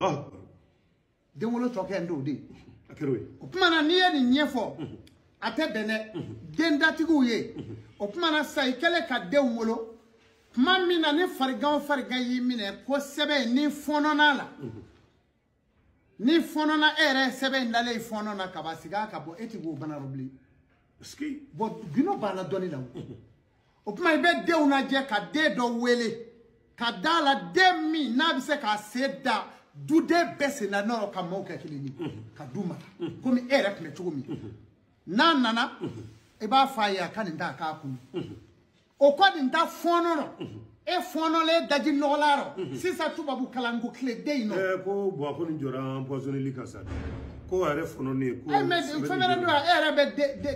Den wolo tɔ kɛ n t'o de ye. O tuma na n'i ye nin ɲɛfɔ a tɛ bɛn dɛ den datigiw ye. O tuma na sisan i kɛlen ka denw wolo tuma min na ni farigan o farigan y'i minɛ ko sɛbɛn ni fɔɔnɔna la ni fɔɔnɔna e yɛrɛ sɛbɛn in dalen fɔɔnɔ na kaban sigi a ka bɔ e ti k'o bana rɔ bilen. Bon gundo b'a la dɔnni la o. O tuma i bɛ denw lajɛ ka den dɔ wele ka da la den min n'a bɛ se k'a sen da duden bɛɛ sen da nɔrɔ ka maaw kɛ kelen ye ka du mara komi e yɛrɛ tun bɛ cogo min. N'a nana i b'a fɔ a ye a ka nin ta a k'a kun o kɔ nin ta fɔɔnɔ rɔ e fɔɔnɔlen daji nɔgɔla rɔ sisan tubabu kalanko tile den in nɔ. Ko bon ko nin jɔra empoisonneli kan sa ko a yɛrɛ fɔɔnɔnen ko. Mais fɛn wɛrɛ don e yɛrɛ bɛ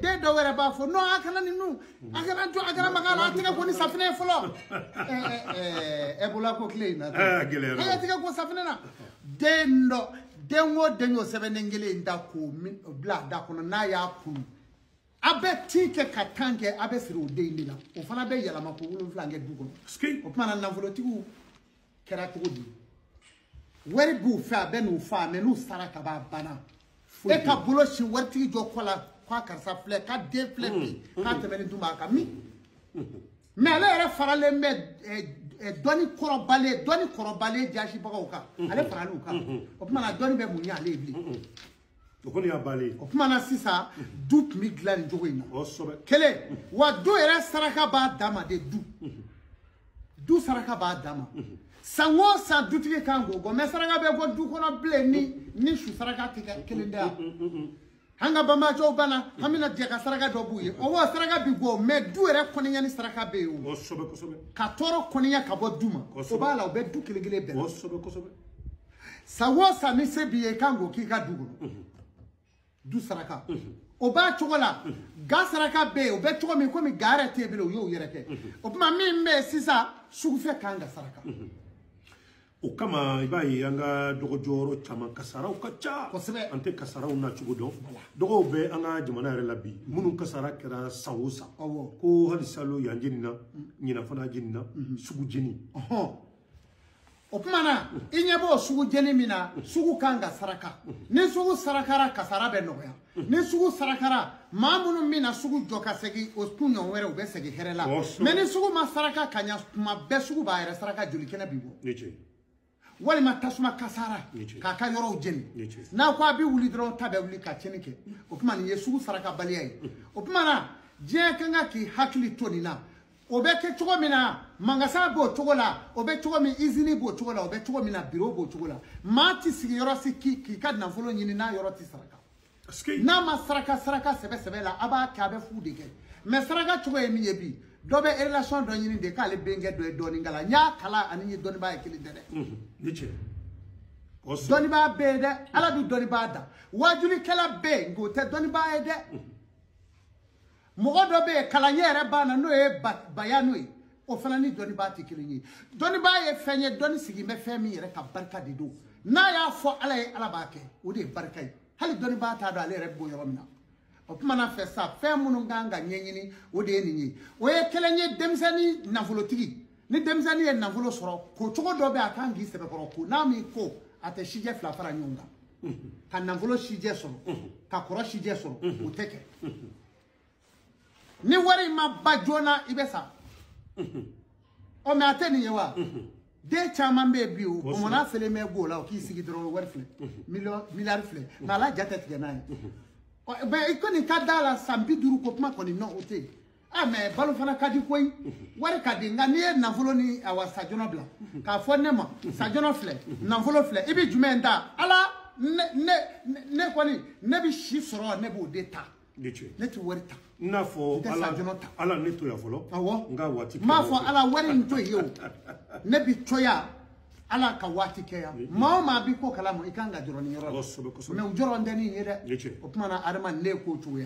den dɔw yɛrɛ b'a fɔ non a kana ninnu a kana to a kana maga a la a tɛgɛ ko ni safinɛ ye fɔlɔ. Ebola ko tile in na. A gɛlɛyara. A y'a tɛgɛ ko safinɛ na den dɔ den o den y'o sɛbɛnden kelen in da k'o bila a da kɔnɔ n'a y'a kunu. A bɛ tin kɛ ka tan kɛ a bɛ siri o den de la o fana bɛ yɛlɛma ko 7 kɛ du kɔnɔ. O tuma na nafolotigiw kɛra cogo di wari b'u fɛ a bɛ n'u fa mɛ n'u sara ka ban a banna e ka bolo sin waritigi jɔ kɔ la k'a karisa filɛ k'a den filɛ bi k'a tɛmɛnen dun b'a kan min mɛ ale yɛrɛ faralen bɛ dɔnni kɔrɔbalen dɔnni kɔrɔbalen jasibagaw kan ale faral'u kan o tuma na dɔnni bɛ mun ɲɛ ale ye bilen. O kɔni y'a bannen. O tuma na sisan du tun bɛ dilan nin cogo in na. Kelen wa du yɛrɛ saraka b'a dan ma de du du saraka b'a dan ma san o san dutigi kan k'o bɔ mɛ saraka bɛ bɔ du kɔnɔ bilen ni su saraka tɛ kɛ kelen tɛ yan. An ka banbaatɔw banna an bɛna jɛ ka saraka dɔ b'u ye o wa saraka bi bɔ mɛ du yɛrɛ kɔniya ni saraka bɛ yen o. Ka tɔɔrɔ kɔniya ka bɔ du ma o b'a la o bɛ du kelen kelen bɛɛ la. San o san ni se b'i ye i kan k'o k'i ka du kɔnɔ. Du saraka o b'a cogo la ga saraka bɛ yen o bɛ cogo min komi ga yɛrɛ tɛ yen bilen o y'o yɛrɛ kɛ o tuma min bɛ yen sisan sugufɛ kan ka saraka. O kama i b'a ye an ka dɔgɔjɔyɔrɔ caman kasaraw ka ca kosɛbɛ an tɛ kasaraw na cogo dɔn dɔgɔw bɛ an ka jamana yɛrɛ la bi minnu kasara kɛra san o san ko hali salo yan jeni na ɲinan fana jeni na sugu jeni. O tuma na i ɲɛ b'o sugu jeni min na sugu kan ka saraka ni sugu sarakara kasara bɛ nɔgɔya ni sugu sarakara maa minnu bɛ na sugu jɔ ka segin o kunɲɔgɔn wɛrɛ u bɛ segin hɛrɛ la mɛ ni sugu ma saraka ka ɲɛ tuma bɛɛ sugu b'a yɛrɛ saraka joli kɛnɛ bi bɔ walima tasuma kasara k'a ka yɔrɔw jeni n'a ko a bɛ wuli dɔrɔn ta bɛ wuli ka tiɲɛni kɛ o tuma nin ye sugu sarakabaliya ye o tuma na diɲɛ kan ka k'i hakili to nin na. O bɛ kɛ cogo min na magasin b'o cogo la o bɛ cogo min usine b'o cogo la o bɛ cogo min na bureau b'o cogo la maa ti sigi yɔrɔ si k'i ka nafolo ɲini n'a yɔrɔ ti saraka n'a ma saraka saraka sɛbɛ sɛbɛ la a b'a kɛ a bɛ fu de kɛ mɛ saraka cogo ye min ye bi dɔ bɛ relation dɔ ɲini de k'ale benkɛ dɔ ye dɔɔnin kalan n y'a kalan ani n ye dɔnnibaa ye kelen tɛ dɛ. Dɔnnibaa bɛ yen dɛ ala bɛ dɔnnibaa da waajulikɛla bɛ yen nka o tɛ dɔnnibaa ye dɛ. Mɔgɔ dɔ bɛ yen kalanɲɛ yɛrɛ b'a na n'o ye bayano ye o fana ni dɔnnibaa tɛ kelen ye dɔnnibaa ye fɛn ye dɔnni sigilen bɛ fɛn min yɛrɛ ka barika de don n'a y'a fɔ ala ye ala b'a kɛ o de ye barika ye hali dɔnnibaa t'a dɔn ale yɛrɛ bɛ bɔ yɔrɔ min na o tuma na fɛ sa fɛn minnu kan ka ɲɛɲini o de ye nin ye o ye kelen ye denmisɛnnin nafolotigi ni denmisɛnnin ye nafolo sɔrɔ ko cogo dɔ bɛ a kan k'i sɛbɛkɔrɔ ko n'a m'i ko a tɛ sijɛ fila fara ɲɔgɔn kan ka nafolo sijɛ sɔrɔ ka kɔrɔ sijɛ sɔrɔ o tɛ kɛ. Ni wari ma ba joona i bɛ sa ɔ mɛ a tɛ nin ye wa den caman bɛ yen bi o bɔnmɔna fɛlen bɛ b'o la o k'i sigi dɔrɔn wari filɛ miliyari filɛ mɛ ala ja tɛ tigɛ n'a ye ɔ mɛ i kɔni ka da la san 50 ko kuma kɔni nɔ o tɛ yen a mɛ balo fana ka di koyi wari ka di nka n'i ye nafolo ni awa sajɔnɔ bila k'a fɔ ne ma sajɔnɔ filɛ nafolo filɛ i bɛ jumɛn ta ala ne kɔni ne bɛ si sɔrɔ ne b'o de ta ne tɛ wari ta. N'a fɔ ala ne to yan fɔlɔ. Awɔ. N ka waati. N b'a fɔ ala wari in to yen o ne bi to yan ala ka waati kɛ yan maa o maa bi ko kalama i kan ka jɔrɔ nin yɔrɔ la mɛ u jɔrɔ tɛ nin ye dɛ o tuma na adama ne ye ko cogo ye.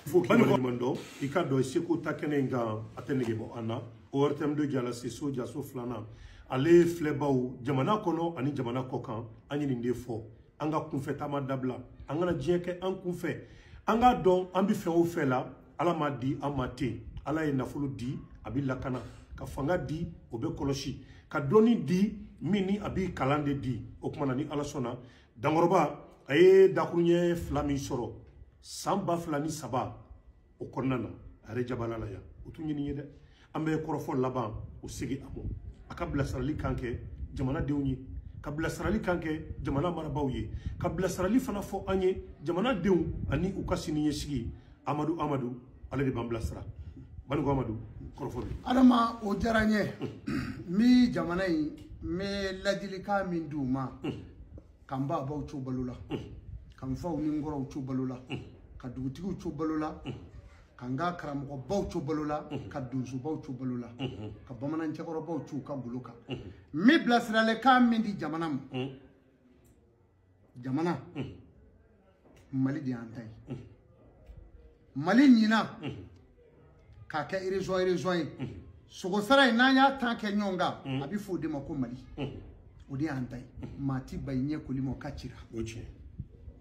Fo k'i waleɲuman dɔn i ka dɔn i seko ta kɛnɛ in kan a tɛ nege bɔ an na ORTM2 Jalasi so jaso filanan ale filɛbaw jamana kɔnɔ ani jamana kɔ kan an ye nin de fɔ an ka kunfɛ taama dabila an kana diɲɛ kɛ an kunfɛ. An k'a dɔn an bɛ fɛn o fɛn la ala m'a di an ma ten ala ye nafolo di a bɛ lakana ka fanga di o bɛ kɔlɔsi ka dɔnni di min ni a b'i kalan de di. O tuma na ni Ala sɔnna, Dankɔrɔba a ye dakuruɲɛ 2 min sɔrɔ san 2003 o kɔnɔna na, a yɛrɛ jabala la yan, o t'u ɲini ye dɛ. An bɛ kɔrɔfɔ laban o segi a ma, a ka bilasirali kan kɛ jamanadenw ye, ka bilasirali kan kɛ jamana marabaaw ye, ka bilasirali fana fɔ an ye jamanadenw ani u ka sini ɲɛsigi. Amadu Amadu ale de b'an bilasira. Banikɔ Amadu, kɔrɔfɔ bɛ. Adama, o diyara n ye. N bɛ jamana in, n bɛ ladilikan min di u ma, ka n babaw co balo la, ka n faw ni n kɔrɔw co balo la, ka dugutigiw co balo la, ka n ka karamɔgɔbaw co balo la, ka donsobaw co balo la, ka bamanan cɛkɔrɔbaw co u ka golo kan. N bɛ bilasiralikan min di jamana ma, jamana Mali de y'an ta ye. Mali ɲinan k'a kɛ région ye, sogosara in n'an y'a tan kɛ ɲɔgɔn kan, a bɛ fɔ o de ma ko Mali. O de y'an ta ye. Maa ti ba i ɲɛ koli ma o ka cira.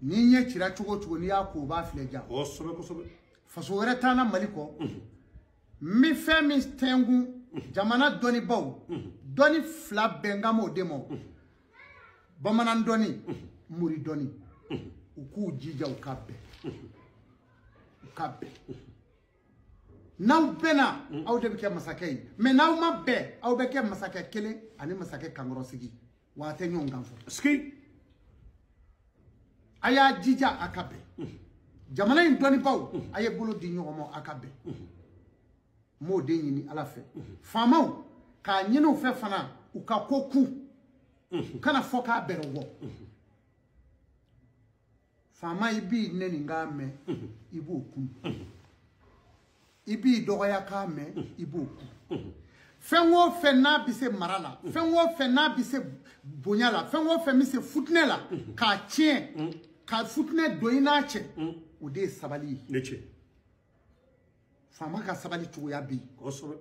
N'i ɲɛ cira cogo o cogo, n'i y'a ko o b'a filɛ ja. Kosɛbɛ kosɛbɛ. Faso wɛrɛ t'an na Mali kɔ. N bɛ fɛn min tɛnkun jamana dɔnnibaw, dɔnni 2 bɛn kan m'o de ma, bamanan dɔnni, mori dɔnni, u k'u jija u ka bɛn, u ka bɛn. N'aw bɛnna, aw de bɛ kɛ masakɛ ye, mɛ n'aw ma bɛn, aw bɛ kɛ masakɛ kelen ani masakɛ kankɔrɔsigi, wa a tɛ ɲɔgɔn kan fɔ. A y'a jija a ka bɛn. Jamana in dɔnnibaw, a ye bolo di ɲɔgɔn ma a ka bɛn. N b'o de ɲini Ala fɛ. Faamaw k'a ɲini u fɛ fana, u ka ko ku, u kana fɔ k'a bɛrɛ bɔ. Faama, i b'i nɛni k'a mɛn, i b'o kun. I b'i dɔgɔya k'a mɛn, i b'o kun. Fɛn o fɛn n'a bɛ se mara la, fɛn o fɛn n'a bɛ se bonya la, fɛn o fɛn bɛ se futinɛ la, k'a tiɲɛ, ka futinɛ don i n'a cɛ, o de ye sabali ye. Ne cɛ. Faama ka sabali cogoya bɛ yen. Kosɛbɛ.